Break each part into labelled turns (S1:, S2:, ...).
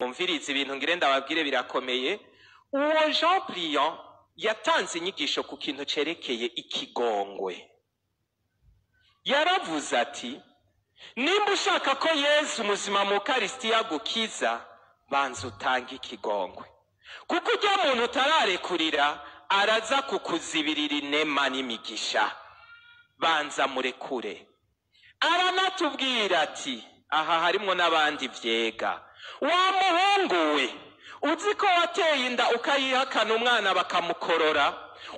S1: Mumvirize ibintu ngire ndababwire birakomeye. Uwo Jean Briand yatanze inyigisho ku kintu cerekeye ikigongwe. Yaravuze ati: nimba ushaka ko Yezu muzima mu Karisitiya agukiza, banza utange ikigongwe, kuko ujya muntu utararekurira araza kukuzibirira inema n'imigisha. Banza murekure. Aranatubwira ati, aha harimwo n'abandi vyega: wa muhungu we, uzi ko wateye inda ukayihakana, umwana bakamukorora?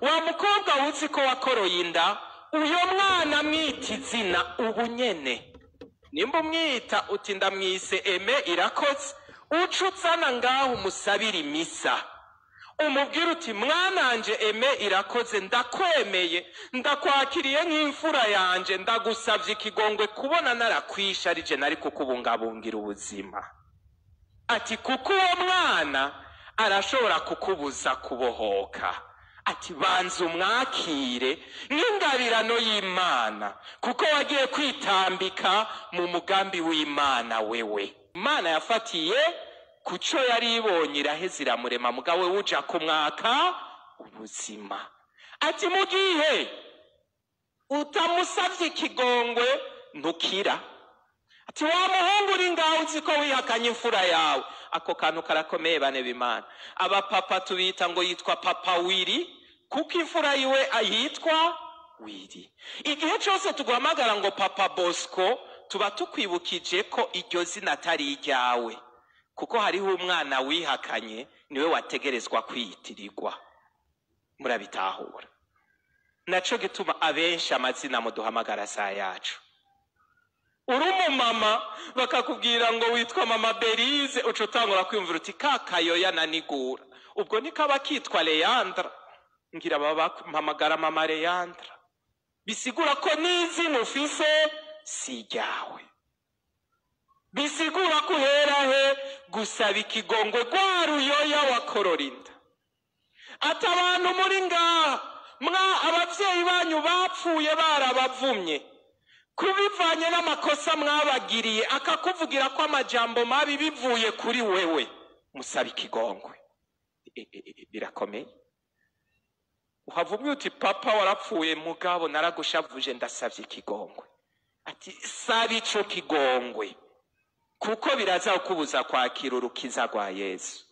S1: Wa mukobwa, uzi ko wakoroye inda? Uyo mwana mwita izina ubu nyene. Nimba umwita uti ndamwise Eme Irakoze, uca uzana ngaho umusabire imisa, umubwire uti: mwananje Eme Irakoze, ndakwemeye, ndakwakiriye nk'imfura yanje, ndagusabye ikigongwe kubona narakwishe arije nari kukubungabungira ubuzima. Ati kuko uwo mwana arashobora kukubuza kubohoka. Ati banza umwakire nk'ingabirano y'Imana, kuko wagiye kwitambika mu mugambi w'Imana. Wewe Imana yafatiye kuco yari ibonye, iraheze iramurema, mugabo we uja kumwaka ubuzima. Ati mu gihe utamusavye ikigongwe ntukira. Ati wa muhungu uri ngaho, uzi ko wihakanye imfura yawe? Ako kantu karakomeye, bane b'Imana. Abapapa tubita ngo yitwa Papa Wiri, kuko imfura yiwe ayitwa Wiri. Igihe cose tuguhamagara ngo Papa Bosco, tuba tukwibukije ko iryo zina atari iryawe, kuko hariho umwana wihakanye, niwe wategerezwa kwiyitirirwa. Murabitahura? Naco gituma abenshi amazina muduhamagara saa yacu. Uri umumama, bakakubwira ngo witwa Mama Berize, uca utangura kwiyumvira uti ka kayoya nanigura ubwo nikaba kitwa Leandra, ngira baba bampamagara Mama Leandra. Bisigura ko n'izina ufise si iryawe. Bisigura ko uhera he gusaba ikigongwe rwa ruyoya wakorora inda. Ati abantu muri ngaha, mwa abavyeyi banyu bapfuye barabavumye kubivanye n'amakosa mwabagiriye, akakuvugira ko amajambo mabi bivuye kuri wewe, musaba ikigongwe. Birakomeye. Uhavuga uti papa warapfuye, mugabo naragushavuje, ndasavye ikigongwe. Ati saba ico kigongwe, kuko biraza kukubuza kwakira urukiza rwa Yesu.